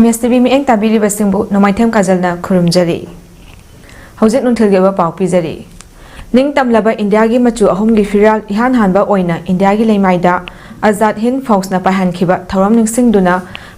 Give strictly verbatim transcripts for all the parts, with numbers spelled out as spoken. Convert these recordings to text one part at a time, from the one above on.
ꯃꯦꯁ TV ꯃꯤꯠꯌꯦꯡ ꯇꯥꯕꯤꯔꯤꯕꯁꯤꯡꯕꯨ ꯅꯣꯡꯃꯥꯏꯊꯦꯝ ꯀꯥꯖꯜꯅ ꯈꯨꯔꯨꯝꯖꯔꯤ꯫ ꯍꯧꯖꯤꯛ ꯅꯨꯡꯊꯤꯜꯒꯤ ꯑꯣꯏꯕ ꯄꯥꯎ ꯄꯤꯖꯔꯤ꯫ ꯅꯤꯡꯇꯝꯂꯕ ꯏꯟꯗꯤꯌꯥꯒꯤ ꯃꯆꯨ ꯑꯍꯨꯝꯒꯤ ꯐꯤꯔꯥꯜ ꯏꯍꯥꯟ ꯍꯥꯟꯕ ꯑꯣꯏꯅ ꯏꯟꯗꯤꯌꯥꯒꯤ ꯂꯩꯃꯥꯏꯗ ꯑꯖꯥꯗ ꯍꯤꯟꯗ ꯐꯧꯖꯅ ꯄꯥꯏꯍꯟꯈꯤꯕ ꯊꯧꯔꯝ ꯅꯤꯡꯁꯤꯡꯗꯨꯅ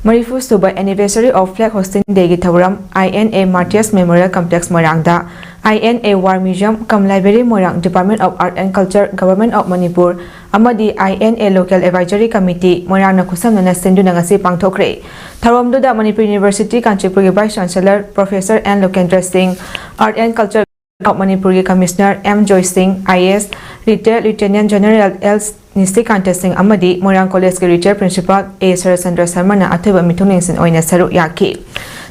ꯃꯔꯤꯐꯨ ꯁꯨꯕ Anniversary of Flag Hoisting Day ꯒꯤ ꯊꯧꯔꯝ I N A Martyrs Memorial Complex ꯃꯣꯏꯔꯥꯡꯗ I N A War Museum cum Library Moirang, Department of Art and Culture, Government of Manipur ꯑꯃꯗꯤ I N A Local Advisory Committee ꯃꯣꯏꯔꯥꯡꯅ ꯈꯨꯠꯁꯝꯅꯅ ꯁꯤꯟꯗꯨꯅ ꯉꯁꯤ ꯄꯥꯡꯊꯣꯛꯈ꯭ꯔꯦ꯫ ꯊꯧꯔꯝꯗꯨꯗ Manipur university ꯀꯥꯟꯆꯤꯄꯨꯔꯒꯤ Vice Chancellor Professor N Lokendra Singh, Art and Culture of ꯃꯅꯤꯄꯨꯔꯒꯤ Commissioner M ꯖꯣꯏ ꯁꯤꯡ, I A S, Retired Lieutenant General L ꯅꯤꯁꯤꯀꯥꯟꯇ ꯁꯤꯡ ꯑꯃꯗꯤ ꯃꯣꯏꯔꯥꯡ ꯀꯣꯂꯦꯖꯀꯤ Retired Principal A ꯁꯔꯠꯆꯟꯗ꯭ꯔ ꯁꯔꯃꯅ ꯑꯊꯣꯏꯕ ꯃꯤꯊꯨꯡꯂꯦꯟꯁꯤꯟ ꯑꯣꯏꯅ ꯁꯔꯨꯛ ꯌꯥꯈꯤ꯫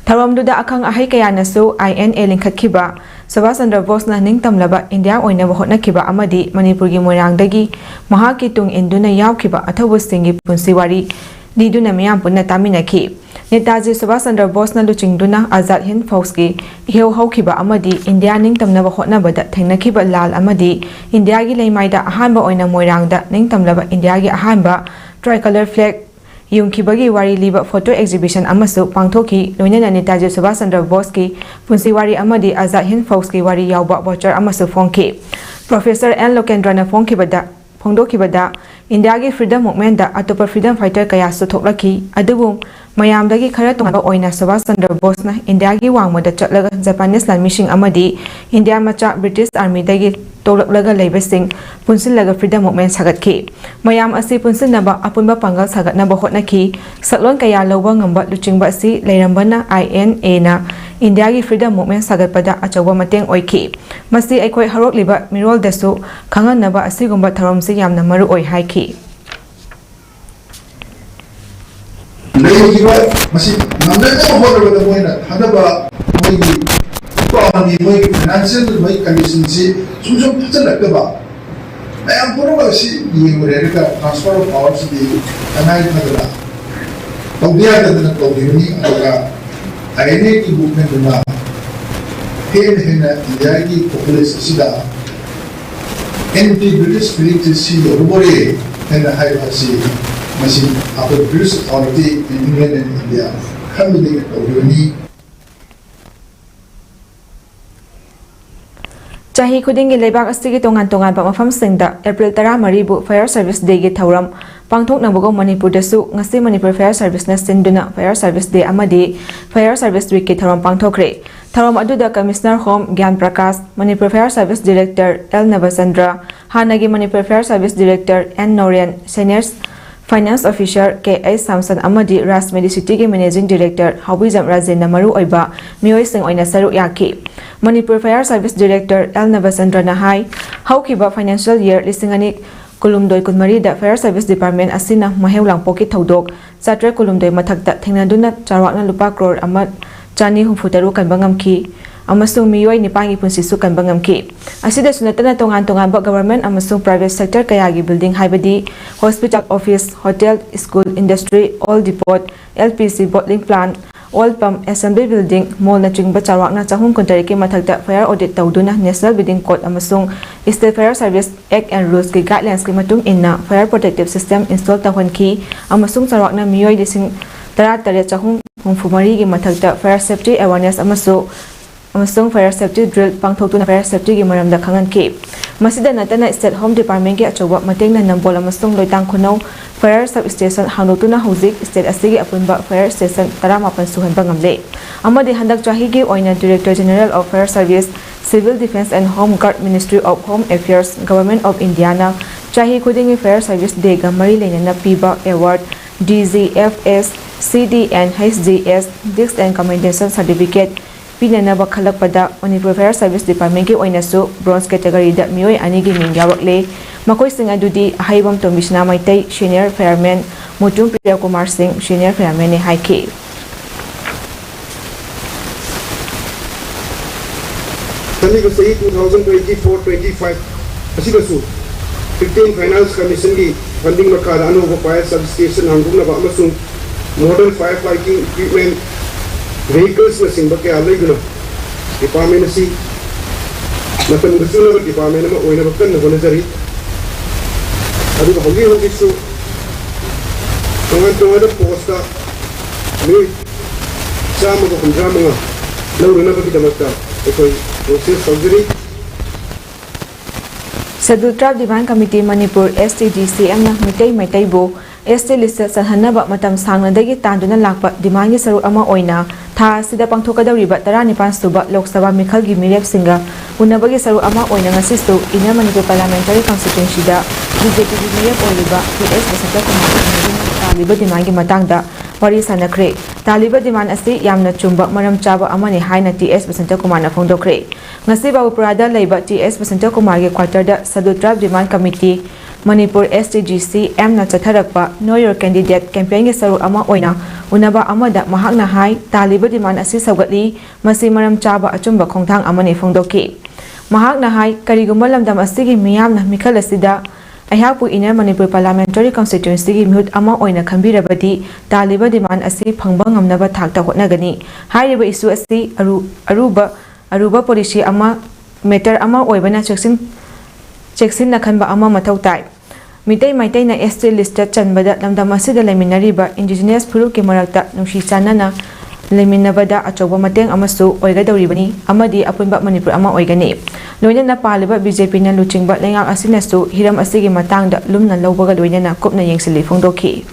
ꯊꯧꯔꯝꯗꯨꯗ ꯑꯈꯪ ꯑꯍꯩ ꯀꯌꯥꯅꯁꯨ I N A ꯂꯤꯡꯈꯠꯈꯤꯕ Subhash Chandra ꯕꯣꯁꯅ ꯅꯤꯡꯇꯝꯂꯕ ꯏꯟꯗꯤꯌꯥ ꯑꯣꯏꯅꯕ ꯍꯣꯠꯅꯈꯤꯕ ꯑꯃꯗꯤ ꯃꯅꯤꯄꯨꯔꯒꯤ ꯃꯣꯏꯔꯥꯡꯗꯒꯤ ꯃꯍꯥꯛꯀꯤ ꯇꯨꯡ ꯏꯟꯗꯨꯅ ꯌꯥꯎꯈꯤꯕ ꯑꯊꯧꯕꯁꯤꯡꯒꯤ ꯄꯨꯟꯁꯤ ꯋꯥꯔꯤ ꯂꯤꯗꯨꯅ ꯃꯤꯌꯥꯝ ꯄꯨꯟꯅ ꯇꯥꯃꯤꯟꯅꯈꯤ꯫ ꯅꯦꯇꯥꯖꯤ ꯁꯨꯚꯥꯁ ꯆꯟꯗ꯭ꯔ ꯕꯣꯁꯅ ꯂꯨꯆꯤꯡꯗꯨꯅ ꯑꯖꯥꯗ ꯍꯤꯟꯗ ꯐꯧꯖꯀꯤ ꯏꯍꯧ ꯍꯧꯈꯤꯕ ꯑꯃꯗꯤ ꯏꯟꯗꯤꯌꯥ ꯅꯤꯡꯇꯝꯅꯕ ꯍꯣꯠꯅꯕꯗ ꯊꯦꯡꯅꯈꯤꯕ ꯂꯥꯜ ꯑꯃꯗꯤ ꯏꯟꯗꯤꯌꯥꯒꯤ ꯂꯩꯃꯥꯏꯗ ꯑꯍꯥꯟꯕ ꯑꯣꯏꯅ ꯃꯣꯏꯔꯥꯡꯗ ꯅꯤꯡꯇꯝꯂꯕ ꯏꯟꯗꯤꯌꯥꯒꯤ ꯑꯍꯥꯟꯕ Tricolour Flag ꯌꯨꯡꯈꯤꯕꯒꯤ ꯋꯥꯔꯤ ꯂꯤꯕ photo exhibition ꯑꯃꯁꯨ ꯄꯥꯡꯊꯣꯛꯈꯤ꯫ ꯂꯣꯏꯅꯅ ꯅꯦꯇꯥꯖꯤ ꯁꯨꯚꯥꯁ ꯆꯟꯗ꯭ꯔ ꯕꯣꯁꯀꯤ ꯄꯨꯟꯁꯤ ꯋꯥꯔꯤ ꯑꯃꯗꯤ ꯑꯖꯥꯗ ꯍꯤꯟꯗ ꯐꯧꯖꯀꯤ ꯋꯥꯔꯤ ꯌꯥꯎꯕ poster ꯑꯃꯁꯨ ꯐꯣꯡꯈꯤ꯫ Professor N ꯂꯣꯀꯦꯟꯗ꯭ꯔꯅ ꯐꯣꯡꯈꯤꯕꯗ, ꯐꯣꯡꯗꯣꯛꯈꯤꯕꯗ, ꯏꯟꯗꯤꯌꯥꯒꯤ freedom movementꯗ ꯑꯇꯣꯞꯄ freedom fighter ꯀꯌꯥꯁꯨ ꯊꯣꯛꯂꯛꯈꯤ, ꯑꯗꯨꯕꯨ ꯃꯌꯥꯝꯗꯒꯤ ꯈꯔ ꯇꯣꯉꯥꯟꯕ ꯑꯣꯏꯅ ꯁꯨꯚꯥꯁ ꯆꯟꯗ꯭ꯔ ꯕꯣꯁꯅ ꯏꯟꯗꯤꯌꯥꯒꯤ ꯋꯥꯡꯃꯗ ꯆꯠꯂꯒ Japanese ꯂꯥꯟꯃꯤꯁꯤꯡ ꯑꯃꯗꯤ ꯏꯟꯗꯤꯌꯥ ꯃꯆꯥ British Armyꯗꯒꯤ ꯇꯣꯛꯂꯛꯂꯒ ꯂꯩꯕꯁꯤꯡ ꯄꯨꯟꯁꯤꯜꯂꯒ freedom movement ꯁꯥꯒꯠꯈꯤ꯫ ꯃꯌꯥꯝ ꯑꯁꯤ ꯄꯨꯟꯁꯤꯟꯅꯕ ꯑꯄꯨꯟꯕ ꯄꯥꯡꯒꯜ ꯁꯥꯒꯠꯅꯕ ꯍꯣꯠꯅꯈꯤ꯫ ꯁꯛꯂꯣꯟ ꯀꯌꯥ ꯂꯧꯕ ꯉꯝꯕ ꯂꯨꯆꯤꯡꯕ ꯑꯁꯤ ꯂꯩꯔꯝꯕꯅ I N Aꯅ ꯏꯟꯗꯤꯌꯥꯒꯤ freedom movement ꯁꯥꯒꯠꯄꯗ ꯑꯆꯧꯕ ꯃꯇꯦꯡ ꯑꯣꯏꯈꯤ꯫ ꯃꯁꯤ ꯑꯩꯈꯣꯏ ꯍꯧꯔꯛꯂꯤꯕ ꯃꯤꯔꯣꯜꯗꯁꯨ ꯈꯪꯍꯟꯅꯕ ꯑꯁꯤꯒꯨꯝꯕ ꯊꯧꯔꯝꯁꯤ ꯌꯥꯝꯅ ꯃꯔꯨ ꯑꯣꯏ ꯍꯥꯏꯈꯤ꯫ ꯂꯩꯔꯤꯕ ꯃꯁꯤ ꯉꯝꯅꯅꯕ ꯍꯣꯠꯅꯕꯗ ꯃꯣꯏꯅ ꯊꯥꯗꯕ ꯃꯣꯏꯒꯤ economy, ꯃꯣꯏꯒꯤ financial, ꯃꯣꯏꯒꯤ conditionꯁꯤ ꯁꯨꯝ ꯁꯨꯝ ꯐꯠꯆꯜꯂꯛꯇꯕ ꯃꯌꯥꯝ ꯄꯨꯝꯅꯃꯛ ꯑꯁꯤ ꯌꯦꯡꯕ ꯂꯩꯔꯒ transfer of powerꯁꯤꯗꯤ ꯇꯉꯥꯏ ꯐꯗꯅ ꯇꯧꯗ ꯌꯥꯗꯗꯅ ꯇꯧꯈꯤꯕꯅꯤ꯫ ꯑꯗꯨꯒ I N Aꯒꯤ movementꯗꯨꯅ ꯍꯦꯟꯅ ꯍꯦꯟꯅ ꯏꯟꯗꯤꯌꯥꯒꯤ populace ꯑꯁꯤꯗ anti British feelingꯁꯤ ꯁꯤ ꯌꯧꯔꯨꯕꯔꯦ ꯍꯥꯏꯅ ꯍꯥꯏꯕ ꯑꯁꯤ ꯃꯁꯤ ꯑꯩꯈꯣꯏ British authority in England and India ꯈꯟꯕꯗꯒꯤ ꯇꯧꯔꯤꯕꯅꯤ꯫ ꯆꯍꯤ ꯈꯨꯗꯤꯡꯒꯤ ꯂꯩꯕꯥꯛ ꯑꯁꯤꯒꯤ ꯇꯣꯉꯥꯟ ꯇꯣꯉꯥꯟꯕ ꯃꯐꯝꯁꯤꯡꯗ ꯑꯦꯄ꯭ꯔꯤꯜ ꯇꯔꯥꯃꯔꯤꯕꯨ Fire Service Dayꯒꯤ ꯊꯧꯔꯝ ꯄꯥꯡꯊꯣꯛꯅꯕꯒꯨꯝ ꯃꯅꯤꯄꯨꯔꯗꯁꯨ ꯉꯁꯤ ꯃꯅꯤꯄꯨꯔ Fire Serviceꯅ ꯁꯤꯟꯗꯨꯅ Fire Service Day ꯑꯃꯗꯤ Fire Service Weekꯀꯤ ꯊꯧꯔꯝ ꯄꯥꯡꯊꯣꯛꯈ꯭ꯔꯦ꯫ ꯊꯧꯔꯝ ꯑꯗꯨꯗ Commissioner Home Gyan Prakash, Manipur Fire Service Director L Nabachandra, ꯍꯥꯟꯅꯒꯤ Manipur Fire Service Director N Noren, Senior Finance Officer K H Samson ꯑꯃꯗꯤ ꯔꯥꯖ Medicityꯒꯤ Managing Director ꯍꯥꯎꯕꯤꯖꯝ ꯔꯥꯖꯦꯟꯅ ꯃꯔꯨꯑꯣꯏꯕ ꯃꯤꯑꯣꯏꯁꯤꯡ ꯑꯣꯏꯅ ꯁꯔꯨꯛ ꯌꯥꯈꯤ꯫ Manipur Fire Service Director L ꯅꯕꯆꯟꯗ꯭ꯔꯅ ꯍꯥꯏ, ꯍꯧꯈꯤꯕ financial year ꯂꯤꯁꯤꯡ ꯑꯅꯤ ꯀꯨꯟꯍꯨꯝꯗꯣꯏ ꯀꯨꯟꯃꯔꯤꯗ Fire Service Department ꯑꯁꯤꯅ ꯃꯍꯩ ꯂꯥꯡꯄꯣꯛꯀꯤ ꯊꯧꯗꯣꯛ ꯆꯥꯇ꯭ꯔꯦꯠ ꯀꯨꯟꯍꯨꯝꯗꯣꯏ ꯃꯊꯛꯇ ꯊꯦꯡꯅꯗꯨꯅ ꯆꯥꯎꯔꯥꯛꯅ ꯂꯨꯄꯥ ꯀ꯭ꯔꯣꯔ ꯑꯃ ꯆꯅꯤ ꯍꯨꯝꯐꯨ ꯇꯔꯨꯛ ꯀꯟꯕ ꯉꯝꯈꯤ ꯑꯃꯁꯨꯡ ꯃꯤꯑꯣꯏ ꯅꯤꯄꯥꯟꯒꯤ ꯄꯨꯟꯁꯤꯁꯨ ꯀꯟꯕ ꯉꯝꯈꯤ꯫ ꯑꯁꯤꯗꯁꯨ ꯅꯠꯇꯅ ꯇꯣꯉꯥꯟ ꯇꯣꯉꯥꯟꯕ government ꯑꯃꯁꯨꯡ private sector ꯀꯌꯥꯒꯤ building ꯍꯥꯏꯕꯗꯤ hospital, office, hotel, school, industry, oil depot, L P G bottling plant, oil pump, assembly building, mallꯅꯆꯤꯡꯕ ꯆꯥꯎꯔꯥꯛꯅ ꯆꯍꯨꯝ ꯀꯨꯟꯇꯔꯦꯠꯀꯤ ꯃꯊꯛꯇ fire audit ꯇꯧꯗꯨꯅ National Building Code ꯑꯃꯁꯨꯡ State Fire Service Act and Rulesꯀꯤ guidelinesꯀꯤ ꯃꯇꯨꯡ ꯏꯟꯅ fire protective system install ꯇꯧꯍꯟꯈꯤ ꯑꯃꯁꯨꯡ ꯆꯥꯎꯔꯥꯛꯅ ꯃꯤꯑꯣꯏ ꯂꯤꯁꯤꯡ ꯇꯔꯥꯇꯔꯦꯠ ꯆꯍꯨꯝ ꯍꯨꯝꯐꯨꯃꯔꯤꯒꯤ ꯃꯊꯛꯇ fire safety awareness ꯑꯃꯁꯨ ꯑꯃꯁꯨꯡ fire safety drill ꯄꯥꯡꯊꯣꯛꯇꯨꯅ fire safetyꯒꯤ ꯃꯔꯝꯗ ꯈꯪꯍꯟꯈꯤ꯫ ꯃꯁꯤꯗ ꯅꯠꯇꯅ State Home Departmentꯀꯤ ꯑꯆꯧꯕ ꯃꯇꯦꯡꯅ ꯅꯝꯕꯣꯜ ꯑꯃꯁꯨꯡ ꯂꯣꯏꯇꯥꯡ ꯈꯨꯅꯧ fire sub station ꯍꯥꯡꯗꯣꯛꯇꯨꯅ ꯍꯧꯖꯤꯛ state ꯑꯁꯤꯒꯤ ꯑꯄꯨꯟꯕ fire station ꯇꯔꯥꯃꯥꯄꯟ ꯁꯨꯍꯟꯕ ꯉꯝꯂꯦ꯫ ꯑꯃꯗꯤ ꯍꯟꯗꯛ ꯆꯍꯤꯒꯤ ꯑꯣꯏꯅ Director General of Fire Service, Civil Defence and Home Guard, Ministry of Home Affairs, Government of Indiaꯅ ꯆꯍꯤ ꯈꯨꯗꯤꯡꯒꯤ Fire Service Dayꯒ ꯃꯔꯤ ꯂꯩꯅꯅ ꯄꯤꯕ award, D G F S, C D and H G S, Disc and Commendation Certificate ꯄꯤꯅꯅꯕ ꯈꯜꯂꯛꯄꯗ Manipur Fire Service Departmentꯀꯤ ꯑꯣꯏꯅꯁꯨ bronze categoryꯗ ꯃꯤꯑꯣꯏ ꯑꯅꯤꯒꯤ ꯃꯤꯡ ꯌꯥꯎꯔꯛꯂꯦ꯫ ꯃꯈꯣꯏꯁꯤꯡ ꯑꯗꯨꯗꯤ ꯑꯍꯩꯕꯝ ꯇꯣꯝꯕꯤꯁꯅꯥ ꯃꯩꯇꯩ, senior fireman, ꯃꯨꯇꯨꯝ ꯄ꯭ꯔꯤꯌꯥꯀꯨꯃꯥꯔ ꯁꯤꯡ, senior firemanꯅꯤ ꯍꯥꯏꯈꯤ꯫ ꯆꯠꯂꯤꯕ ꯆꯍꯤ two thousand twenty four twenty five ꯑꯁꯤꯗꯁꯨ Fifteen Finance Commissionꯒꯤ funding ꯃꯈꯥꯗ ꯑꯅꯧꯕ fire sub station ꯍꯥꯡꯗꯣꯛꯅꯕ ꯑꯃꯁꯨꯡ modern fire fighting equipment, vehiclesꯅꯆꯤꯡꯕ ꯀꯌꯥ ꯂꯩꯗꯨꯅ department ꯑꯁꯤ ꯃꯇꯝꯒ ꯆꯨꯅꯕ department ꯑꯃ ꯑꯣꯏꯅꯕ ꯀꯟꯅ ꯍꯣꯠꯅꯖꯔꯤ꯫ ꯑꯗꯨꯒ ꯍꯧꯖꯤꯛ ꯍꯧꯖꯤꯛꯁꯨ ꯇꯣꯉꯥꯟ ꯇꯣꯉꯥꯟꯕ postꯇ ꯃꯤꯑꯣꯏ ꯆꯥꯝꯃꯒ ꯍꯨꯝꯗ꯭ꯔꯥ ꯃꯉꯥ ꯂꯧꯅꯅꯕꯒꯤꯗꯃꯛꯇ ꯑꯩꯈꯣꯏ ꯄ꯭ꯔꯣꯁꯦꯁ ꯇꯧꯖꯔꯤ꯫ Scheduled Tribe Demand Committee Manipur, S T D C M ꯅ ꯃꯤꯇꯩ ꯃꯩꯇꯩꯕꯨ S T list ꯆꯜꯍꯟꯅꯕ ꯃꯇꯝ ꯁꯥꯡꯅꯗꯒꯤ ꯇꯥꯟꯗꯨꯅ ꯂꯥꯛꯄ demand ꯀꯤ ꯁꯔꯨꯛ ꯑꯃ ꯑꯣꯏꯅ ꯊꯥ ꯑꯁꯤꯗ ꯄꯥꯡꯊꯣꯛꯀꯗꯧꯔꯤꯕ ꯇꯔꯥꯅꯤꯄꯥꯟ ꯁꯨꯕ ꯂꯣꯛ ꯁꯚꯥ ꯃꯤꯈꯜꯒꯤ ꯃꯤꯔꯦꯞꯁꯤꯡꯒ ꯎꯅꯕꯒꯤ ꯁꯔꯨꯛ ꯑꯃ ꯑꯣꯏꯅ ꯉꯁꯤꯁꯨ Inner Manipur Parliamentary Constituency ꯗ B J P ꯒꯤ ꯃꯤꯔꯦꯞ ꯑꯣꯏꯔꯤꯕ T S Basanta Kumar ꯎꯅꯗꯨꯅ ꯇꯥꯜꯂꯤꯕ demand ꯀꯤ ꯃꯇꯥꯡꯗ ꯋꯥꯔꯤ ꯁꯥꯅꯈ꯭ꯔꯦ꯫ ꯇꯥꯜꯂꯤꯕ demand ꯑꯁꯤ ꯌꯥꯝꯅ ꯆꯨꯝꯕ, ꯃꯔꯝ ꯆꯥꯕ ꯑꯃꯅꯤ ꯍꯥꯏꯅ T S ꯕꯁꯟꯇ ꯀꯨꯃꯥꯔꯅ ꯐꯣꯡꯗꯣꯛꯈ꯭ꯔꯦ꯫ ꯉꯁꯤ ꯕꯥꯕꯨꯄꯨꯔꯥꯗ ꯂꯩꯕ T S ꯕꯁꯟꯇ ꯀꯨꯃꯥꯔꯒꯤ quarter ꯗ Scheduled Tribe Demand Committee Manipur, S T D C M ꯅ ꯆꯠꯊꯔꯛꯄ Know Your Candidate campaign ꯒꯤ ꯁꯔꯨꯛ ꯑꯃ ꯑꯣꯏꯅ ꯎꯅꯕ ꯑꯃꯗ ꯃꯍꯥꯛꯅ ꯍꯥꯏ, ꯇꯥꯜꯂꯤꯕ demand ꯑꯁꯤ ꯁꯧꯒꯠꯂꯤ, ꯃꯁꯤ ꯃꯔꯝ ꯆꯥꯕ ꯑꯆꯨꯝꯕ ꯈꯣꯡꯊꯥꯡ ꯑꯃꯅꯤ ꯐꯣꯡꯗꯣꯛꯈꯤ꯫ ꯃꯍꯥꯛꯅ ꯍꯥꯏ, ꯀꯔꯤꯒꯨꯝꯕ ꯂꯝꯗꯝ ꯑꯁꯤꯒꯤ ꯃꯤꯌꯥꯝꯅ ꯃꯤꯈꯜ ꯑꯁꯤꯗ ꯑꯩꯍꯥꯛꯄꯨ Inner Manipur Parliamentary Constituency ꯒꯤ ꯃꯤꯍꯨꯠ ꯑꯃ ꯑꯣꯏꯅ ꯈꯟꯕꯤꯔꯕꯗꯤ ꯇꯥꯜꯂꯤꯕ demand ꯑꯁꯤ ꯐꯪꯕ ꯉꯝꯅꯕ ꯊꯥꯛꯇ ꯍꯣꯠꯅꯒꯅꯤ꯫ ꯍꯥꯏꯔꯤꯕ issue ꯑꯁꯤ ꯑꯔꯨ-, ꯑꯔꯨꯕ, ꯑꯔꯨꯕ policy ꯑꯃ, matter ꯑꯃ ꯑꯣꯏꯕꯅ ꯆꯦꯛꯁꯤꯟ-, ꯆꯦꯛꯁꯤꯟꯅ ꯈꯟꯕ ꯑꯃ ꯃꯊꯧ ꯇꯥꯏ꯫ ꯃꯤꯇꯩ ꯃꯩꯇꯩꯅ S T list ꯇ ꯆꯟꯕꯗ ꯂꯝꯗꯝ ꯑꯁꯤꯗ ꯂꯩꯃꯤꯟꯅꯔꯤꯕ indigenous ꯐꯨꯔꯨꯞꯀꯤ ꯃꯔꯛꯇ ꯅꯨꯡꯁꯤ ꯆꯥꯟꯅꯅ ꯂꯩꯃꯤꯟꯅꯕꯗ ꯑꯆꯧꯕ ꯃꯇꯦꯡ ꯑꯃꯁꯨ ꯑꯣꯏꯒꯗꯧꯔꯤꯕꯅꯤ ꯑꯃꯗꯤ ꯑꯄꯨꯟꯕ ꯃꯅꯤꯄꯨꯔ ꯑꯃ ꯑꯣꯏꯒꯅꯤ꯫ ꯂꯣꯏꯅꯅ ꯄꯥꯜꯂꯤꯕ B J P ꯅ ꯂꯨꯆꯤꯡꯕ ꯂꯩꯉꯥꯛ ꯑꯁꯤꯅꯁꯨ ꯍꯤꯔꯝ ꯑꯁꯤꯒꯤ ꯃꯇꯥꯡꯗ ꯂꯨꯝꯅ ꯂꯧꯕꯒ ꯂꯣꯏꯅꯅ ꯀꯨꯞꯅ ꯌꯦꯡꯁꯤꯜꯂꯤ ꯐꯣꯡꯗꯣꯛꯈꯤ꯫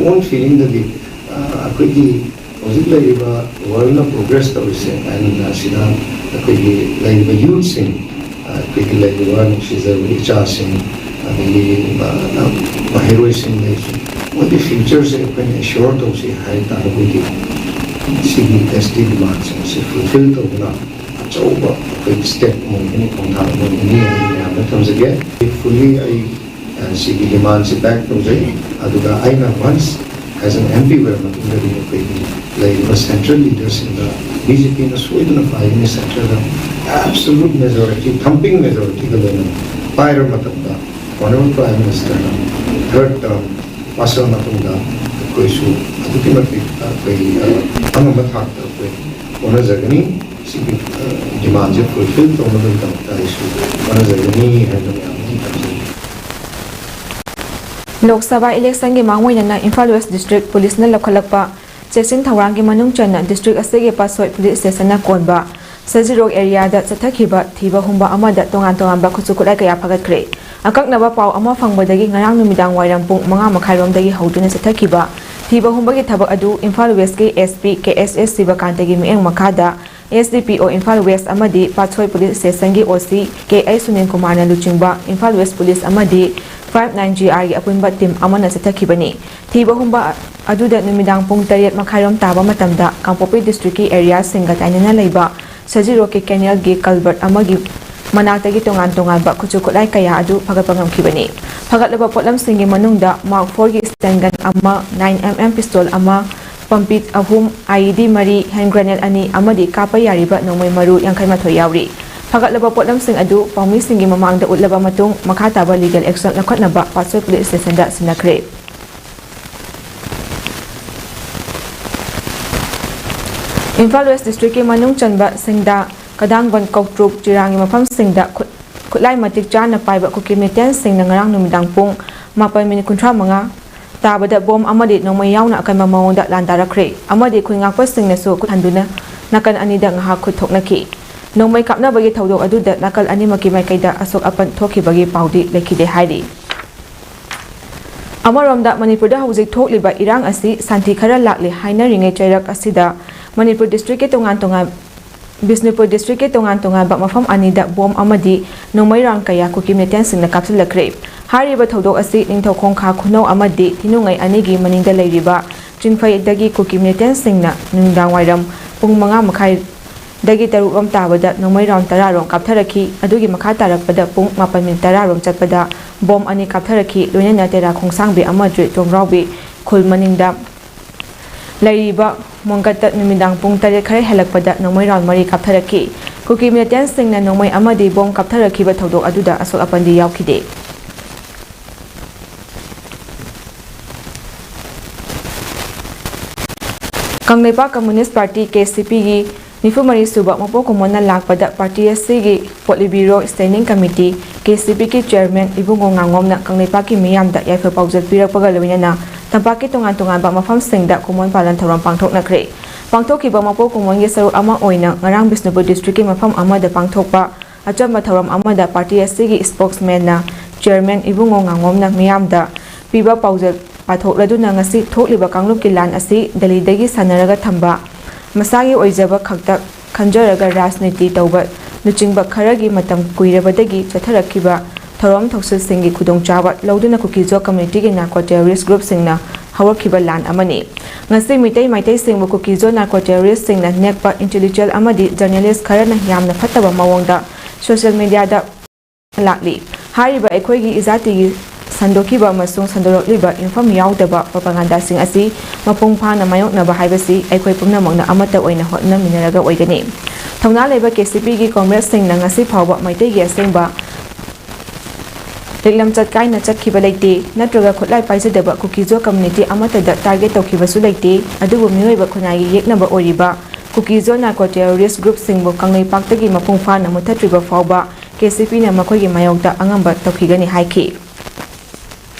ꯑꯣꯟ ꯐꯤꯂꯤꯡꯗꯗꯤ ꯑꯩꯈꯣꯏꯒꯤ ꯍꯧꯖꯤꯛ ꯂꯩꯔꯤꯕ ꯋꯥꯔꯜꯅ ꯄ꯭ꯔꯣꯒ꯭ꯔꯦꯁ ꯇꯧꯔꯤꯁꯦ ꯑꯥꯏꯟ ꯑꯁꯤꯅ ꯑꯩꯈꯣꯏꯒꯤ ꯂꯩꯔꯤꯕ ꯌꯨꯠꯁꯤꯡ, ꯑꯩꯈꯣꯏꯒꯤ ꯂꯩꯔꯤꯕ ꯅꯨꯡꯁꯤꯖꯔꯕ ꯏꯆꯥꯁꯤꯡ, ꯑꯗꯒꯤ ꯃꯍꯩꯔꯣꯏꯁꯤꯡ ꯂꯩꯔꯤꯁꯦ, ꯃꯣꯏꯒꯤ ꯐ꯭ꯌꯨꯆꯔꯁꯦ ꯑꯩꯈꯣꯏꯅ ꯑꯦꯁ꯭ꯌꯣꯔ ꯇꯧꯁꯤ ꯍꯥꯏ ꯇꯥꯔꯒꯗꯤ ꯁꯤꯒꯤ ꯑꯦꯁ ꯇꯤ ꯗꯤꯃꯥꯟꯁꯤꯡꯁꯦ ꯐꯨꯜꯐꯤꯜ ꯇꯧꯗꯨꯅ ꯑꯆꯧꯕ ꯑꯩꯈꯣꯏꯒꯤ ꯁ꯭ꯇꯦꯞ ꯑꯃ ꯑꯣꯏꯒꯅꯤ, ꯈꯣꯡꯊꯥꯡ ꯑꯃ ꯑꯣꯏꯒꯅꯤ ꯍꯥꯏꯅ ꯃꯌꯥꯝꯗ ꯊꯝꯖꯒꯦ꯫ ꯐꯨꯜꯂꯤ ꯑꯩ ꯁꯤꯒꯤ ꯗꯤꯃꯥꯟꯁꯤ ꯕꯦꯛ ꯇꯧꯖꯩ꯫ ꯑꯗꯨꯒ ꯑꯩꯅ ꯋꯥꯟꯁ ꯑꯦꯁ ꯑꯦꯟ ꯑꯦꯝ ꯄꯤ ꯑꯣꯏꯔ ꯃꯇꯨꯡꯗꯗꯤ ꯑꯩꯈꯣꯏꯒꯤ ꯂꯩꯔꯤꯕ ꯁꯦꯟꯇ꯭ꯔꯦꯜ ꯂꯤꯗꯔꯁꯤꯡꯗ ꯕꯤ ꯖꯦ ꯄꯤꯅ ꯁꯣꯏꯗꯅ ꯄꯥꯏꯒꯅꯤ, ꯁꯦꯟꯇ꯭ꯔꯦꯜꯗ ꯑꯦꯕꯁꯣꯂꯨꯠ ꯃꯦꯖꯣꯔꯤꯇꯤ, ꯊꯝꯄꯤꯡ ꯃꯦꯖꯣꯔꯤꯇꯤꯒ ꯂꯣꯏꯅꯅ ꯄꯥꯏꯔꯕ ꯃꯇꯝꯗ ꯑꯣꯅꯔꯦꯕꯜ ꯄ꯭ꯔꯥꯏꯝ ꯃꯤꯅꯤꯁꯇꯔꯅ ꯊꯔꯠ ꯇꯔꯝ ꯄꯥꯁꯜ ꯃꯇꯨꯡꯗ ꯑꯩꯈꯣꯏꯁꯨ ꯑꯗꯨꯛꯀꯤ ꯃꯇꯤꯛ ꯑꯩꯈꯣꯏ ꯑꯉꯝꯕ ꯊꯥꯛꯇ ꯑꯩꯈꯣꯏ ꯍꯣꯠꯅꯖꯒꯅꯤ꯫ ꯁꯤꯒꯤ ꯗꯤꯃꯥꯟꯁꯦ ꯐꯨꯜꯐꯤꯜ ꯇꯧꯅꯕꯒꯤꯗꯃꯛꯇ ꯑꯩꯁꯨ ꯍꯣꯠꯅꯖꯒꯅꯤ ꯍꯥꯏꯕ ꯃꯌꯥꯝ ꯑꯃ ꯊꯝꯖꯒꯦ꯫ ꯂꯣꯛ ꯁꯚꯥ ꯏꯂꯦꯛꯁꯟꯒꯤ ꯃꯥꯡꯑꯣꯏꯅꯅ ꯏꯝꯐꯥꯜ ꯋꯦꯁ ꯗꯤꯁꯇ꯭ꯔꯤꯛ ꯄꯨꯂꯤꯁꯅ ꯂꯧꯈꯠꯂꯛꯄ ꯆꯦꯛꯁꯤꯟ ꯊꯧꯔꯥꯡꯒꯤ ꯃꯅꯨꯡ ꯆꯟꯅ ꯗꯤꯁꯇ꯭ꯔꯤꯛ ꯑꯁꯤꯒꯤ ꯄꯥꯠꯁꯣꯏ ꯄꯨꯂꯤꯁ ꯁ꯭ꯇꯦꯁꯟꯅ ꯀꯣꯟꯕ ꯁꯖꯤꯔꯣꯛ ꯑꯦꯔꯤꯌꯥꯗ ꯆꯠꯊꯈꯤꯕ ꯊꯤꯕ ꯍꯨꯝꯕ ꯑꯃꯗ ꯇꯣꯉꯥꯟ ꯇꯣꯉꯥꯟꯕ ꯈꯨꯠꯁꯨ ꯈꯨꯠꯂꯥꯏ ꯀꯌꯥ ꯐꯒꯠꯈ꯭ꯔꯦ꯫ ꯑꯀꯛꯅꯕ ꯄꯥꯎ ꯑꯃ ꯐꯪꯕꯗꯒꯤ ꯉꯔꯥꯡ ꯅꯨꯃꯤꯗꯥꯡ ꯋꯥꯏꯔꯝ ꯄꯨꯡ ꯃꯉꯥ ꯃꯈꯥꯏꯔꯣꯝꯗꯒꯤ ꯍꯧꯗꯨꯅ ꯆꯠꯊꯈꯤꯕ ꯊꯤꯕ ꯍꯨꯝꯕꯒꯤ ꯊꯕꯛ ꯑꯗꯨ ꯏꯝꯐꯥꯜ ꯋꯦꯁꯀꯤ SP ꯀꯦ ꯑꯦꯁ ꯑꯦꯁ ꯁꯤꯕꯀꯥꯟꯇꯒꯤ ꯃꯤꯠꯌꯦꯡ ꯃꯈꯥꯗ SDPO ꯏꯝꯐꯥꯜ ꯋꯦꯁ ꯑꯃꯗꯤ ꯄꯥꯠꯁꯣꯏ ꯄꯨꯂꯤꯁ ꯁ꯭ꯇꯦꯁꯟꯒꯤ OC ꯀꯦ ꯑꯩꯆ ꯁꯨꯅꯤꯜ ꯀꯨꯃꯥꯔꯅ ꯂꯨꯆꯤꯡꯕ ꯏꯝꯐꯥꯜ ꯋꯦꯁ ꯄꯨꯂꯤꯁ ꯑꯃꯗꯤ five nine G Rꯒꯤ ꯑꯄꯨꯟꯕ ꯇꯤꯝ ꯑꯃꯅ ꯆꯠꯊꯈꯤꯕꯅꯤ꯫ ꯊꯤꯕ ꯍꯨꯝꯕ ꯑꯗꯨꯗ ꯅꯨꯃꯤꯗꯥꯡ ꯄꯨꯡ ꯇꯔꯦꯠ ꯃꯈꯥꯏꯔꯣꯝ ꯇꯥꯕ ꯃꯇꯝꯗ ꯀꯥꯡꯄꯣꯛꯄꯤ ꯗꯤꯁꯇ꯭ꯔꯤꯛꯀꯤ ꯑꯦꯔꯤꯌꯥꯁꯤꯡꯒ ꯇꯥꯏꯅꯅ ꯂꯩꯕ ꯁꯖꯤꯔꯣꯛꯀꯤ ꯀꯦꯅꯦꯜꯒꯤ ꯀꯜꯕꯔꯠ ꯑꯃꯒꯤ ꯃꯅꯥꯛꯇꯒꯤ ꯇꯣꯉꯥꯟ ꯇꯣꯉꯥꯟꯕ ꯈꯨꯠꯁꯨ ꯈꯨꯠꯂꯥꯏ ꯀꯌꯥ ꯑꯗꯨ ꯐꯒꯠꯄ ꯉꯝꯈꯤꯕꯅꯤ꯫ ꯐꯒꯠꯂꯕ ꯄꯣꯠꯂꯝꯁꯤꯡꯒꯤ ꯃꯅꯨꯡꯗ ꯃꯥꯔꯛ ꯐꯣꯔꯒꯤ ꯁ꯭ꯇꯦꯟꯒꯟ ꯑꯃ, ꯅꯥꯏꯟ ꯑꯦꯝ ꯑꯦꯝ ꯄꯤꯁꯇꯣꯜ ꯑꯃ, ꯄꯝꯄꯤꯠ ꯑꯍꯨꯝ, IED ꯃꯔꯤ, ꯍꯦꯟ ꯒ꯭ꯔꯦꯅꯦꯗ ꯑꯅꯤ ꯑꯃꯗꯤ ꯀꯥꯞꯄ ꯌꯥꯔꯤꯕ ꯅꯣꯡꯃꯩ ꯃꯔꯨ ꯌꯥꯡꯈꯩ ꯃꯥꯊꯣꯏ ꯌꯥꯎꯔꯤ꯫ ꯐꯒꯠꯂꯕ ꯄꯣꯠꯂꯝꯁꯤꯡ ꯑꯗꯨ ꯄꯥꯎꯃꯤꯁꯤꯡꯒꯤ ꯃꯃꯥꯡꯗ ꯎꯠꯂꯕ ꯃꯇꯨꯡ, ꯃꯈꯥ ꯇꯥꯕ ꯂꯤꯒꯦꯜ ꯑꯦꯛꯁꯟ ꯂꯧꯈꯠꯅꯕ ꯄꯥꯠꯁꯣꯏ ꯄꯨꯂꯤꯁ ꯁ꯭ꯇꯦꯁꯟꯗ ꯁꯤꯟꯅꯈ꯭ꯔꯦ꯫ ꯏꯝꯐꯥꯜ ꯋꯦꯁ ꯗꯤꯁꯇ꯭ꯔꯤꯛꯀꯤ ꯃꯅꯨꯡ ꯆꯟꯕ ꯁꯤꯡꯗꯥ, ꯀꯗꯥꯡꯕꯟ, ꯀꯧꯇ꯭ꯔꯨꯛ, ꯆꯤꯔꯥꯡꯒꯤ ꯃꯐꯝꯁꯤꯡꯗ ꯈꯨꯠ-, ꯈꯨꯠꯂꯥꯏ ꯃꯇꯤꯛ ꯆꯥꯅ ꯄꯥꯏꯕ ꯀꯨꯀꯤ ꯃꯤꯂꯤꯇꯦꯟꯁꯤꯡꯅ ꯉꯔꯥꯡ ꯅꯨꯃꯤꯗꯥꯡ ꯄꯨꯡ ꯃꯥꯄꯟ ꯃꯤꯅꯤꯠ ꯀꯨꯟꯊ꯭ꯔꯥ ꯃꯉꯥ ꯇꯥꯕꯗ ꯕꯣꯝ ꯑꯃꯗꯤ ꯅꯣꯡꯃꯩ ꯌꯥꯎꯅ ꯑꯀꯟꯕ ꯃꯑꯣꯡꯗ ꯂꯥꯟꯗꯥꯔꯛꯈ꯭ꯔꯦ ꯑꯃꯗꯤ ꯈꯨꯟ ꯉꯥꯛꯄꯁꯤꯡꯅꯁꯨ ꯈꯨꯠ ꯍꯟꯗꯨꯅ ꯅꯥꯀꯟ ꯑꯅꯤꯗ ꯉꯥꯏꯍꯥꯛ ꯈꯨꯠ ꯊꯣꯛꯅꯈꯤ꯫ ꯅꯣꯡꯃꯩ ꯀꯥꯞꯅꯕꯒꯤ ꯊꯧꯗꯣꯛ ꯑꯗꯨꯗ ꯅꯥꯀꯜ ꯑꯅꯤꯃꯛꯀꯤ ꯃꯥꯏꯀꯩꯗ ꯑꯁꯣꯛ ꯑꯄꯟ ꯊꯣꯛꯈꯤꯕꯒꯤ ꯄꯥꯎꯗꯤ ꯂꯩꯈꯤꯗꯦ ꯍꯥꯏꯔꯤ꯫ ꯑꯃꯔꯣꯝꯗ, ꯃꯅꯤꯄꯨꯔꯗ ꯍꯧꯖꯤꯛ ꯊꯣꯛꯂꯤꯕ ꯏꯔꯥꯡ ꯑꯁꯤ ꯁꯥꯟꯇꯤ ꯈꯔ ꯂꯥꯛꯂꯦ ꯍꯥꯏꯅꯔꯤꯉꯩ ꯆꯩꯔꯛ ꯑꯁꯤꯗ ꯃꯅꯤꯄꯨꯔ ꯗꯤꯁꯇ꯭ꯔꯤꯛꯀꯤ ꯇꯣꯉꯥꯟ ꯇꯣꯉꯥꯟ, ꯕꯤꯁꯅꯨꯄꯨꯔ ꯗꯤꯁꯇ꯭ꯔꯤꯛꯀꯤ ꯇꯣꯉꯥꯟ ꯇꯣꯉꯥꯟꯕ ꯃꯐꯝ ꯑꯅꯤꯗ ꯕꯣꯝ ꯑꯃꯗꯤ ꯅꯣꯡꯃꯩ ꯔꯥꯎꯟ ꯀꯌꯥ ꯀꯨꯀꯤ ꯃꯤꯂꯤꯇꯦꯟꯁꯤꯡꯅ ꯀꯥꯞꯁꯤꯜꯂꯛꯈ꯭ꯔꯦ꯫ ꯍꯥꯏꯔꯤꯕ ꯊꯧꯗꯣꯛ ꯑꯁꯤ ꯅꯤꯡꯊꯧ ꯈꯣꯡꯈꯥ ꯈꯨꯅꯧ ꯑꯃꯗꯤ ꯊꯤꯅꯨꯡꯉꯩ ꯑꯅꯤꯒꯤ ꯃꯅꯤꯡꯗ ꯂꯩꯔꯤꯕ ꯆꯤꯡꯐꯩꯗꯒꯤ ꯀꯨꯀꯤ ꯃꯤꯂꯤꯇꯦꯟꯁꯤꯡꯅ ꯅꯨꯃꯤꯗꯥꯡ ꯋꯥꯏꯔꯝ ꯄꯨꯡ ꯃꯉꯥ ꯃꯈꯥꯏ ꯗꯒꯤ ꯇꯔꯨꯛ ꯔꯣꯝ ꯇꯥꯕꯗ ꯅꯣꯡꯃꯩ ꯔꯥꯎꯟ ꯇꯔꯥ ꯔꯣꯝ ꯀꯥꯞꯊꯔꯛꯈꯤ꯫ ꯑꯗꯨꯒꯤ ꯃꯈꯥ ꯇꯥꯔꯛꯄꯗ ꯄꯨꯡ ꯃꯥꯄꯟ ꯃꯤꯅꯤꯠ ꯇꯔꯥ ꯔꯣꯝ ꯆꯠꯄꯗ ꯕꯣꯝ ꯑꯅꯤ ꯀꯥꯞꯊꯔꯛꯈꯤ꯫ ꯂꯣꯏꯅꯅ ꯇꯦꯔꯥ ꯈꯣꯡꯁꯥꯡꯕꯤ ꯑꯃꯗꯤ ꯆꯣꯡꯒ꯭ꯔꯥꯎꯕꯤ ꯈꯨꯜ ꯃꯅꯤꯡꯗ ꯂꯩꯔꯤꯕ ꯃꯣꯡꯒꯠꯇ ꯅꯨꯃꯤꯗꯥꯡ ꯄꯨꯡ ꯇꯔꯦꯠ ꯈꯔ ꯍꯦꯜꯂꯛꯄꯗ ꯅꯣꯡꯃꯩ ꯔꯥꯎꯟ ꯃꯔꯤ ꯀꯥꯞꯊꯔꯛꯈꯤ꯫ ꯀꯨꯀꯤ ꯃꯤꯂꯤꯇꯦꯟꯁꯤꯡꯅ ꯅꯣꯡꯃꯩ ꯑꯃꯗꯤ ꯕꯣꯝ ꯀꯥꯞꯊꯔꯛꯈꯤꯕ ꯊꯧꯗꯣꯛ ꯑꯗꯨꯗ ꯑꯁꯣꯛ ꯑꯄꯟꯗꯤ ꯌꯥꯎꯈꯤꯗꯦ꯫ ꯀꯪꯂꯩꯄꯥꯛ ꯀꯝꯃꯨꯅꯤꯁ ꯄꯥꯔꯇꯤ, KCPꯒꯤ ꯅꯤꯐꯨ ꯃꯔꯤ ꯁꯨꯕ ꯃꯄꯣꯛ ꯀꯨꯝꯑꯣꯟꯅ ꯂꯥꯛꯄꯗ ꯄꯥꯔꯇꯤ ꯑꯁꯤꯒꯤ polit bureau standing committee, K C ꯄꯤꯒꯤ ꯆꯤꯌꯔꯃꯦꯟ ꯏꯕꯨꯡꯉꯣ ꯉꯥꯉꯣꯝꯅ ꯀꯪꯂꯩꯄꯥꯛꯀꯤ ꯃꯤꯌꯥꯝꯗ ꯌꯥꯏꯐ ꯄꯥꯎꯖꯦꯜ ꯄꯤꯔꯛꯄꯒ ꯂꯣꯏꯅꯅ ꯇꯝꯄꯥꯛꯀꯤ ꯇꯣꯉꯥꯟ ꯇꯣꯉꯥꯟꯕ ꯃꯐꯝꯁꯤꯡꯗ ꯀꯨꯝꯑꯣꯟ ꯄꯥꯂꯟ ꯊꯧꯔꯝ ꯄꯥꯡꯊꯣꯛꯅꯈ꯭ꯔꯦ꯫ ꯄꯥꯡꯊꯣꯛꯈꯤꯕ ꯃꯄꯣꯛ ꯀꯨꯝꯑꯣꯟꯒꯤ ꯁꯔꯨꯛ ꯑꯃ ꯑꯣꯏꯅ ꯉꯔꯥꯡ ꯕꯤꯁꯅꯨꯄꯨꯔ ꯗꯤꯁꯇ꯭ꯔꯤꯛꯀꯤ ꯃꯐꯝ ꯑꯃꯗ ꯄꯥꯡꯊꯣꯛꯄ ꯑꯆꯝꯕ ꯊꯧꯔꯝ ꯑꯃꯗ ꯄꯥꯔꯇꯤ ꯑꯁꯤꯒꯤ ꯁ꯭ꯄꯣꯛꯁꯃꯦꯟꯅ ꯆꯤꯌꯔꯃꯦꯟ ꯏꯕꯨꯡꯉꯣ ꯉꯥꯉꯣꯝꯅ ꯃꯤꯌꯥꯝꯗ ꯄꯤꯕ ꯄꯥꯎꯖꯦꯜ ꯄꯥꯊꯣꯛꯂꯗꯨꯅ ꯉꯁꯤ ꯊꯣꯛꯂꯤꯕ ꯀꯥꯡꯂꯨꯞꯀꯤ ꯂꯥꯟ ꯑꯁꯤ ꯗꯦꯜꯂꯤꯗꯒꯤ ꯁꯥꯟꯅꯔꯒ ꯊꯝꯕ, ꯃꯁꯥꯒꯤ ꯑꯣꯏꯖꯕ ꯈꯛꯇ ꯈꯟꯖꯔꯒ ꯔꯥꯖꯅꯤꯇꯤ ꯇꯧꯕ ꯂꯨꯆꯤꯡꯕ ꯈꯔꯒꯤ ꯃꯇꯝ ꯀꯨꯏꯔꯕꯗꯒꯤ ꯆꯠꯊꯔꯛꯈꯤꯕ ꯊꯧꯔꯝ ꯊꯧꯁꯤꯜꯁꯤꯡꯒꯤ ꯈꯨꯗꯣꯡꯆꯥꯕ ꯂꯧꯗꯨꯅ ꯀꯨꯀꯤꯖꯣ ꯀꯝꯃ꯭ꯌꯨꯅꯤꯇꯤꯒꯤ ꯅꯥꯔꯀꯣ ꯇꯦꯔꯣꯔꯤꯁ ꯒ꯭ꯔꯨꯞꯁꯤꯡꯅ ꯍꯧꯔꯛꯈꯤꯕ ꯂꯥꯟ ꯑꯃꯅꯤ꯫ ꯉꯁꯤ ꯃꯤꯇꯩ ꯃꯩꯇꯩꯁꯤꯡꯕꯨ ꯀꯨꯀꯤꯖꯣ ꯅꯥꯔꯀꯣ ꯇꯦꯔꯣꯔꯤꯁꯁꯤꯡꯅ ꯅꯦꯛꯄ ꯏꯟꯇꯦꯂꯦꯛꯆꯨꯋꯦꯜ ꯑꯃꯗꯤ ꯖꯔꯅꯦꯂꯤꯁ ꯈꯔꯅ ꯌꯥꯝꯅ ꯐꯠꯇꯕ ꯃꯑꯣꯡꯗ ꯁꯣꯁꯤꯌꯦꯜ ꯃꯤꯗꯤꯌꯥꯗ ꯂꯥꯛꯂꯤ꯫ ꯍꯥꯏꯔꯤꯕ ꯑꯩꯈꯣꯏꯒꯤ ꯏꯖꯥꯇꯤꯒꯤ ꯁꯟꯗꯣꯛꯈꯤꯕ ꯑꯃꯁꯨꯡ ꯁꯟꯗꯣꯔꯛꯂꯤꯕ ꯌꯨꯝꯐꯝ ꯌꯥꯎꯗꯕ ꯄ꯭ꯔꯣꯄꯥꯒꯥꯟꯗꯥꯁꯤꯡ ꯑꯁꯤ ꯃꯄꯨꯡ ꯐꯥꯅ ꯃꯥꯌꯣꯛꯅꯕ ꯍꯥꯏꯕꯁꯤ ꯑꯩꯈꯣꯏ ꯄꯨꯝꯅꯃꯛꯅ ꯑꯃꯠꯇ ꯑꯣꯏꯅ ꯍꯣꯠꯅꯃꯤꯟꯅꯔꯒ ꯑꯣꯏꯒꯅꯤ꯫ ꯊꯧꯅꯥ ꯂꯩꯕ ꯀꯦ ꯁꯤ ꯄꯤꯒꯤ ꯀꯣꯝꯔꯦꯗꯁꯤꯡꯅ ꯉꯁꯤ ꯐꯥꯎꯕ ꯃꯩꯇꯩꯒꯤ ꯑꯁꯦꯡꯕ ꯂꯤꯛꯂꯝꯆꯠ ꯀꯥꯏꯅ ꯆꯠꯈꯤꯕ ꯂꯩꯇꯦ, ꯅꯠꯇ꯭ꯔꯒ ꯈꯨꯠꯂꯥꯏ ꯄꯥꯏꯖꯗꯕ ꯀꯨꯀꯤꯖꯣ ꯀꯝꯃ꯭ꯌꯨꯅꯤꯇꯤ ꯑꯃꯠꯇꯗ ꯇꯥꯔꯒꯦꯠ ꯇꯧꯈꯤꯕꯁꯨ ꯂꯩꯇꯦ꯫ ꯑꯗꯨꯕꯨ ꯃꯤꯑꯣꯏꯕ ꯈꯨꯟꯅꯥꯏꯒꯤ ꯌꯦꯛꯅꯕ ꯑꯣꯏꯔꯤꯕ ꯀꯨꯀꯤꯖꯣ ꯅꯥꯔꯀꯣ ꯇꯦꯔꯣꯔꯤꯁ ꯒ꯭ꯔꯨꯞꯁꯤꯡꯕꯨ ꯀꯪꯂꯩꯄꯥꯛꯇꯒꯤ ꯃꯄꯨꯡ ꯐꯥꯅ ꯃꯨꯠꯊꯠꯇ꯭ꯔꯤꯕ ꯐꯥꯎꯕ ꯀꯦ ꯁꯤ ꯄꯤꯅ ꯃꯈꯣꯏꯒꯤ ꯃꯥꯌꯣꯛꯇ ꯑꯉꯝꯕ ꯇꯧꯈꯤꯒꯅꯤ ꯍꯥꯏꯈꯤ꯫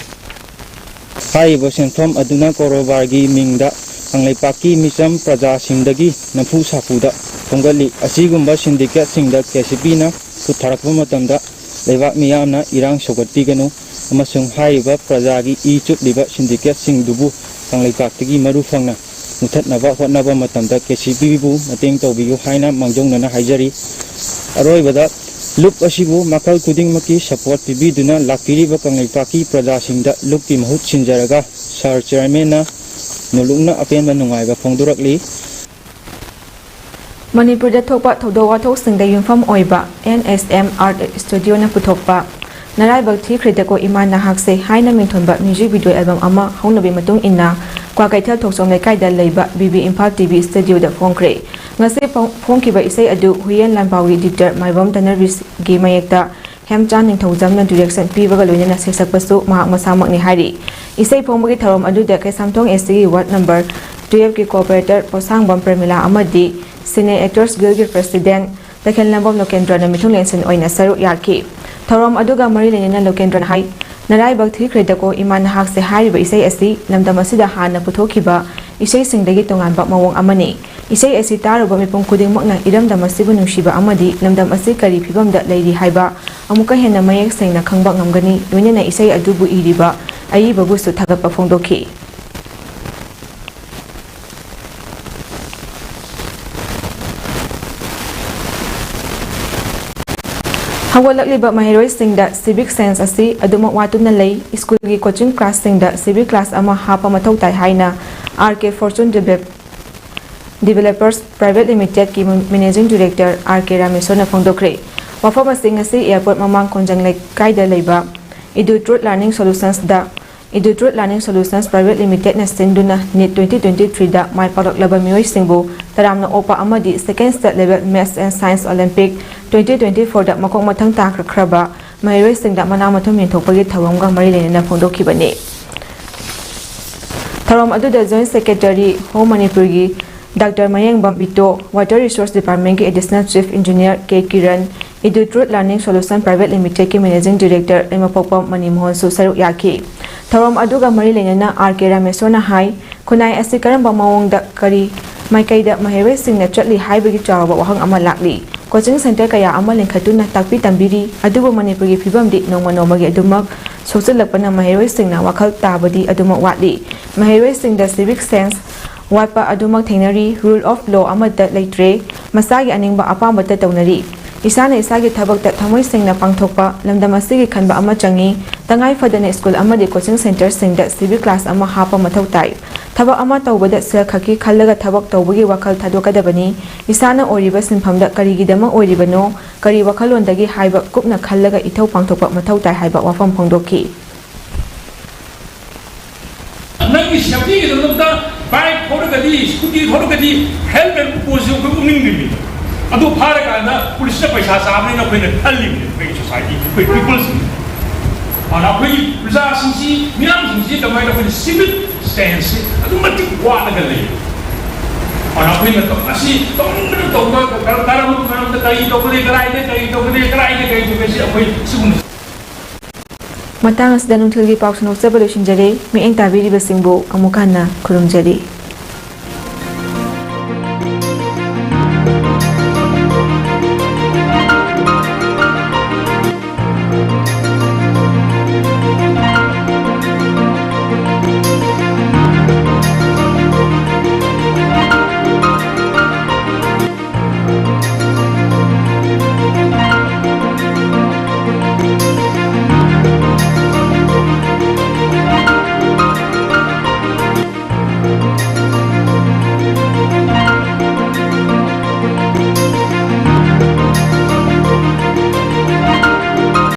ꯍꯥꯏꯔꯤꯕ ꯁꯦꯟꯐꯝ ꯑꯗꯨꯅ ꯀꯣꯔꯣꯕꯥꯔꯒꯤ ꯃꯤꯡꯗ ꯀꯪꯂꯩꯄꯥꯛꯀꯤ ꯃꯤꯆꯝ ꯄ꯭ꯔꯖꯥꯁꯤꯡꯗꯒꯤ ꯅꯝꯐꯨ ꯁꯥꯐꯨꯗ ꯈꯣꯝꯒꯠꯂꯤ꯫ ꯑꯁꯤꯒꯨꯝꯕ ꯁꯤꯟꯗꯤꯀꯦꯠꯁꯤꯡꯗ ꯀꯦ ꯁꯤ ꯄꯤꯅ ꯈꯨꯠ ꯊꯥꯔꯛꯄ ꯃꯇꯝꯗ ꯂꯩꯕꯥꯛ ꯃꯤꯌꯥꯝꯅ ꯏꯔꯥꯡ ꯁꯧꯒꯠꯄꯤꯒꯅꯨ ꯑꯃꯁꯨꯡ ꯍꯥꯏꯔꯤꯕ ꯄ꯭ꯔꯖꯥꯒꯤ ꯏ ꯆꯨꯞꯂꯤꯕ ꯁꯤꯟꯗꯤꯀꯦꯠꯁꯤꯡꯗꯨꯕꯨ ꯀꯪꯂꯩꯄꯥꯛꯇꯒꯤ ꯃꯔꯨ ꯐꯪꯅ ꯃꯨꯊꯠꯅꯕ ꯍꯣꯠꯅꯕ ꯃꯇꯝꯗ ꯀꯦ ꯁꯤ ꯄꯤꯕꯨ ꯃꯇꯦꯡ ꯇꯧꯕꯤꯌꯨ ꯍꯥꯏꯅ ꯃꯥꯡꯖꯧꯅꯅ ꯍꯥꯏꯖꯔꯤ꯫ ꯑꯔꯣꯏꯕꯗ ꯂꯨꯞ ꯑꯁꯤꯕꯨ ꯃꯈꯜ ꯈꯨꯗꯤꯡꯃꯛꯀꯤ ꯁꯄꯣꯔꯠ ꯄꯤꯕꯤꯗꯨꯅ ꯂꯥꯛꯄꯤꯔꯤꯕ ꯀꯪꯂꯩꯄꯥꯛꯀꯤ ꯄ꯭ꯔꯖꯥꯁꯤꯡꯗ ꯂꯨꯞꯀꯤ ꯃꯍꯨꯠ ꯁꯤꯟꯖꯔꯒ ꯁꯥꯔ ꯆꯤꯌꯔꯃꯦꯟꯅ ꯅꯣꯂꯨꯛꯅ ꯑꯄꯦꯟꯕ ꯅꯨꯡꯉꯥꯏꯕ ꯐꯣꯡꯗꯣꯔꯛꯂꯤ꯫ ꯃꯅꯤꯄꯨꯔꯗ ꯊꯣꯛꯄ ꯊꯧꯗꯣꯛ ꯋꯥꯊꯣꯛꯁꯤꯡꯗ ꯌꯨꯝꯐꯝ ꯑꯣꯏꯕ ꯑꯦꯟ ꯑꯦꯁ ꯑꯦꯝ ꯑꯥꯔꯠ ꯁ꯭ꯇꯨꯗꯤꯑꯣꯅ ꯄꯨꯊꯣꯛꯄ ꯅꯔꯥꯏꯕꯛ ꯊꯤꯈ꯭ꯔꯦꯗꯀꯣ ꯏꯃꯥ ꯅꯍꯥꯛꯁꯦ ꯍꯥꯏꯅ ꯃꯤꯡꯊꯣꯟꯕ ꯃ꯭ꯌꯨꯖꯤꯛ ꯚꯤꯗꯤꯑꯣ ꯑꯦꯜꯕꯝ ꯑꯃ ꯍꯧꯅꯕꯤ ꯃꯇꯨꯡ ꯏꯟꯅ ꯀ꯭ꯋꯥꯀꯩꯊꯦꯜ ꯊꯣꯛꯆꯣꯝ ꯂꯩꯀꯥꯏꯗ ꯂꯩꯕ B B Imphal T V ꯁ꯭ꯇꯨꯗꯤꯑꯣꯗ ꯐꯣꯡꯈ꯭ꯔꯦ꯫ ꯉꯁꯤ ꯐꯣꯡ-, ꯐꯣꯡꯈꯤꯕ ꯏꯁꯩ ꯑꯗꯨ ꯍꯨꯏꯌꯦꯟ ꯂꯥꯟꯄꯥꯎꯒꯤ ꯏꯗꯤꯇꯔ ꯃꯥꯏꯕꯝ ꯙꯅꯕꯤꯔꯒꯤ ꯃꯌꯦꯛꯇ ꯍꯦꯝꯆꯥꯟ ꯅꯤꯡꯊꯧꯖꯝꯅ ꯗꯤꯔꯦꯛꯁꯟ ꯄꯤꯕꯒ ꯂꯣꯏꯅꯅ ꯁꯩꯁꯛꯄꯁꯨ ꯃꯍꯥꯛ ꯃꯁꯥꯃꯛꯅꯤ ꯍꯥꯏꯔꯤ꯫ ꯏꯁꯩ ꯐꯣꯡꯕꯒꯤ ꯊꯧꯔꯝ ꯑꯗꯨꯗ ꯀꯩꯁꯥꯝꯊꯣꯡ ꯑꯦꯁ ꯇꯤꯒꯤ ꯋꯥꯔꯗ ꯅꯝꯕꯔ ꯇꯨꯌꯦꯜꯐꯀꯤ ꯀꯣꯑꯣꯄꯔꯦꯇꯔ ꯄꯣꯁꯥꯡꯕꯝ ꯄ꯭ꯔꯦꯃꯤꯂꯥ ꯑꯃꯗꯤ Cine Actors Guildꯒꯤ ꯄ꯭ꯔꯦꯁꯤꯗꯦꯟꯠ ꯇꯈꯦꯜꯂꯝꯕꯝ ꯂꯣꯀꯦꯟꯗ꯭ꯔꯅ ꯃꯤꯊꯨꯡꯂꯦꯟꯁꯤꯟ ꯑꯣꯏꯅ ꯁꯔꯨꯛ ꯌꯥꯈꯤ꯫ ꯊꯧꯔꯝ ꯑꯗꯨꯒ ꯃꯔꯤ ꯂꯩꯅꯅ ꯂꯣꯀꯦꯟꯗ꯭ꯔꯅ ꯍꯥꯏ, "ꯅꯔꯥꯏꯕꯛ ꯊꯤꯈ꯭ꯔꯦꯗꯀꯣ ꯏꯃꯥ ꯅꯍꯥꯛꯁꯦ" ꯍꯥꯏꯔꯤꯕ ꯏꯁꯩ ꯑꯁꯤ ꯂꯝꯗꯝ ꯑꯁꯤꯗ ꯍꯥꯟꯅ ꯄꯨꯊꯣꯛꯈꯤꯕ ꯏꯁꯩꯁꯤꯡꯗꯒꯤ ꯇꯣꯉꯥꯟꯕ ꯃꯑꯣꯡ ꯑꯃꯅꯤ꯫ ꯏꯁꯩ ꯑꯁꯤ ꯇꯥꯔꯨꯕ ꯃꯤꯄꯨꯝ ꯈꯨꯗꯤꯡꯃꯛꯅ ꯏꯔꯝꯗꯝ ꯑꯁꯤꯕꯨ ꯅꯨꯡꯁꯤꯕ ꯑꯃꯗꯤ ꯂꯝꯗꯝ ꯑꯁꯤ ꯀꯔꯤ ꯐꯤꯕꯝꯗ ꯂꯩꯔꯤ ꯍꯥꯏꯕ ꯑꯃꯨꯛꯀ ꯍꯦꯟꯅ ꯃꯌꯦꯛ ꯁꯦꯡꯅ ꯈꯪꯕ ꯉꯝꯒꯅꯤ, ꯂꯣꯏꯅꯅ ꯏꯁꯩ ꯑꯗꯨꯕꯨ ꯏꯔꯤꯕ ꯑꯏꯕꯕꯨꯁꯨ ꯊꯥꯒꯠꯄ ꯐꯣꯡꯗꯣꯛꯈꯤ꯫ ꯍꯧꯒꯠꯂꯛꯂꯤꯕ ꯃꯍꯩꯔꯣꯏꯁꯤꯡꯗ civic sense ꯑꯁꯤ ꯑꯗꯨꯃꯛ ꯋꯥꯠꯇꯨꯅ ꯂꯩ꯫ ꯁ꯭ꯀꯨꯜꯒꯤ ꯀꯣꯆꯤꯡ ꯀ꯭ꯂꯥꯁꯁꯤꯡꯗ civic class ꯑꯃ ꯍꯥꯞꯄ ꯃꯊꯧ ꯇꯥꯏ ꯍꯥꯏꯅ R K Fortune Develop-, Developers Private Limitedꯀꯤ Managing Director R K ꯔꯥꯃꯦꯁꯣꯔꯅ ꯐꯣꯡꯗꯣꯛꯈ꯭ꯔꯦ꯫ ꯋꯥꯐꯝ ꯑꯁꯤ ꯉꯁꯤ ꯑꯦꯌꯔꯄꯣꯔꯠ ꯃꯃꯥꯡ ꯀꯣꯟꯖꯪ ꯂꯩꯀꯥꯏꯗ ꯂꯩꯕ Edu Truth Learning Solutionsꯗ Edu Truth Learning Solutions Private Limitedꯅ ꯁꯤꯟꯗꯨꯅ NEET twenty twenty-threeꯗ ꯃꯥꯏ ꯄꯥꯛꯂꯛꯂꯕ ꯃꯤꯑꯣꯏꯁꯤꯡꯕꯨ ꯇꯔꯥꯝꯅ ꯑꯣꯛꯄ ꯑꯃꯗꯤ Second State Level Maths and Science Olympic twenty twenty-fourꯗ ꯃꯈꯣꯡ ꯃꯊꯪ ꯇꯥꯈ꯭ꯔꯕ ꯃꯍꯩꯔꯣꯏꯁꯤꯡꯗ ꯃꯅꯥ ꯃꯊꯨꯝ ꯌꯦꯟꯊꯣꯛꯄꯒꯤ ꯊꯧꯔꯝꯒ ꯃꯔꯤ ꯂꯩꯅꯅ ꯐꯣꯡꯗꯣꯛꯈꯤꯕꯅꯤ꯫ ꯊꯧꯔꯝ ꯑꯗꯨꯗ Joint Secretary Home ꯃꯅꯤꯄꯨꯔꯒꯤ Doctor ꯃꯌꯦꯡꯕꯝ ꯕꯤꯇꯣ, Water Resource Departmentꯀꯤ Additional Chief Engineer K Kiran, Edu Truth Learning Solution Private Limitedꯀꯤ Managing Director ꯂꯩꯃꯄꯣꯛꯄꯝ ꯃꯅꯤꯃꯣꯍꯟꯁꯨ ꯁꯔꯨꯛ ꯌꯥꯈꯤ꯫ ꯊꯧꯔꯝ ꯑꯗꯨꯒ ꯃꯔꯤ ꯂꯩꯅꯅ R K ꯔꯥꯃꯦꯁꯣꯔꯅ ꯍꯥꯏ, ꯈꯨꯟꯅꯥꯏ ꯑꯁꯤ ꯀꯔꯝꯕ ꯃꯑꯣꯡꯗ, ꯀꯔꯤ ꯃꯥꯏꯀꯩꯗ ꯃꯍꯩꯔꯣꯏꯁꯤꯡꯅ ꯆꯠꯂꯤ ꯍꯥꯏꯕꯒꯤ ꯆꯥꯎꯔꯕ ꯋꯥꯍꯪ ꯑꯃ ꯂꯥꯛꯂꯤ꯫ Coaching centre ꯀꯌꯥ ꯑꯃ ꯂꯤꯡꯈꯠꯇꯨꯅ ꯇꯥꯛꯄꯤ ꯇꯝꯕꯤꯔꯤ, ꯑꯗꯨꯕꯨ ꯃꯅꯤꯄꯨꯔꯒꯤ ꯐꯤꯕꯝꯗꯤ ꯅꯣꯡꯃ ꯅꯣꯡꯃꯒꯤ ꯑꯗꯨꯃꯛ ꯁꯣꯛꯆꯤꯜꯂꯛꯄꯅ ꯃꯍꯩꯔꯣꯏꯁꯤꯡꯅ ꯋꯥꯈꯜ ꯇꯥꯕꯗꯤ ꯑꯗꯨꯃꯛ ꯋꯥꯠꯂꯤ꯫ ꯃꯍꯩꯔꯣꯏꯁꯤꯡꯗ civic sense ꯋꯥꯠꯄ ꯑꯗꯨꯃꯛ ꯊꯦꯡꯅꯔꯤ, rule of law ꯑꯃꯠꯇ ꯂꯩꯇ꯭ꯔꯦ, ꯃꯁꯥꯒꯤ ꯑꯅꯤꯡꯕ ꯑꯄꯥꯝꯕꯇ ꯇꯧꯅꯔꯤ꯫ ꯏꯁꯥꯅ ꯏꯁꯥꯒꯤ ꯊꯕꯛꯇ ꯊꯃꯣꯏ ꯁꯦꯡꯅ ꯄꯥꯡꯊꯣꯛꯄ, ꯂꯝꯗꯝ ꯑꯁꯤꯒꯤ ꯈꯟꯕ ꯑꯃ ꯆꯪꯏ꯫ ꯇꯉꯥꯏ ꯐꯗꯅ ꯁ꯭ꯀꯨꯜ ꯑꯃꯗꯤ coaching centreꯁꯤꯡꯗ civic class ꯑꯃ ꯍꯥꯞꯄ ꯃꯊꯧ ꯇꯥꯏ꯫ ꯊꯕꯛ ꯑꯃ ꯇꯧꯕꯗ ꯁꯦꯜ ꯈꯛꯀꯤ ꯈꯜꯂꯒ ꯊꯕꯛ ꯇꯧꯕꯒꯤ ꯋꯥꯈꯜ ꯊꯥꯗꯣꯛꯀꯗꯕꯅꯤ꯫ ꯏꯁꯥꯅ ꯑꯣꯏꯔꯤꯕ ꯁꯤꯟꯐꯝꯗ ꯀꯔꯤꯒꯤꯗꯃꯛ ꯑꯣꯏꯔꯤꯕꯅꯣ, ꯀꯔꯤ ꯋꯥꯈꯜꯂꯣꯟꯗꯒꯤ ꯍꯥꯏꯕ ꯀꯨꯞꯅ ꯈꯜꯂꯒ ꯏꯊꯧ ꯄꯥꯡꯊꯣꯛꯄ ꯃꯊꯧ ꯇꯥꯏ ꯍꯥꯏꯕ ꯋꯥꯐꯝ ꯐꯣꯡꯗꯣꯛꯈꯤ꯫ ꯅꯪꯒꯤ safetyꯒꯤꯗꯃꯛꯇ bike ꯊꯧꯔꯒꯗꯤ, scooty ꯊꯧꯔꯒꯗꯤ helmet ꯎꯞꯄꯣꯁꯨ ꯑꯩꯈꯣꯏ ꯎꯞꯅꯤꯡꯗ꯭ꯔꯤꯕꯅꯤ꯫ ꯑꯗꯨ ꯐꯥꯔꯀꯥꯟꯗ ꯄꯨꯂꯤꯁꯅ ꯄꯩꯁꯥ ꯆꯥꯕꯅꯤꯅ ꯑꯩꯈꯣꯏꯅ ꯈꯜꯂꯤꯕꯅꯤ, ꯑꯩꯈꯣꯏꯒꯤ society, ꯑꯩꯈꯣꯏ peopleꯁꯤꯡ꯫ ꯑꯗꯨꯅ ꯑꯩꯈꯣꯏꯒꯤ ꯄ꯭ꯔꯖꯥꯁꯤꯡꯁꯤ, ꯃꯤꯌꯥꯝꯁꯤꯡꯁꯤ ꯀꯃꯥꯏꯅ ꯑꯩꯈꯣꯏꯅ ꯁꯤꯚꯤꯛ ꯁꯦꯟꯁꯁꯤ ꯑꯗꯨꯛ ꯃꯇꯤꯛ ꯋꯥꯠꯂꯒ ꯂꯩ꯫ ꯑꯗꯨꯅ ꯑꯩꯈꯣꯏꯅ ꯇꯧ-, ꯉꯁꯤ ꯇꯧꯅꯤꯡꯗꯅ ꯇꯧꯕ ꯀ-, ꯀꯔꯝꯕ ꯃꯔꯝꯗ ꯀꯔꯤ ꯇꯧꯒꯅꯤ, ꯀꯗꯥꯏꯗ ꯀꯔꯤ ꯇꯧꯒꯅꯤ, ꯀꯗꯥꯏꯗ ꯀꯔꯤ ꯇꯧꯒꯅꯤ, ꯑꯩꯈꯣꯏ ꯁꯤꯒꯨꯝꯕ ꯃꯇꯥꯡ ꯑꯁꯤꯗ ꯅꯨꯡꯊꯤꯜꯒꯤ ꯄꯥꯎ ꯁꯟꯗꯣꯛꯆꯕ ꯂꯣꯏꯁꯤꯟꯖꯔꯦ꯫ ꯃꯤꯠꯌꯦꯡ ꯇꯥꯕꯤꯔꯤꯕꯁꯤꯡꯕꯨ ꯑꯃꯨꯛ ꯍꯟꯅ ꯈꯨꯔꯨꯝꯖꯔꯤ꯫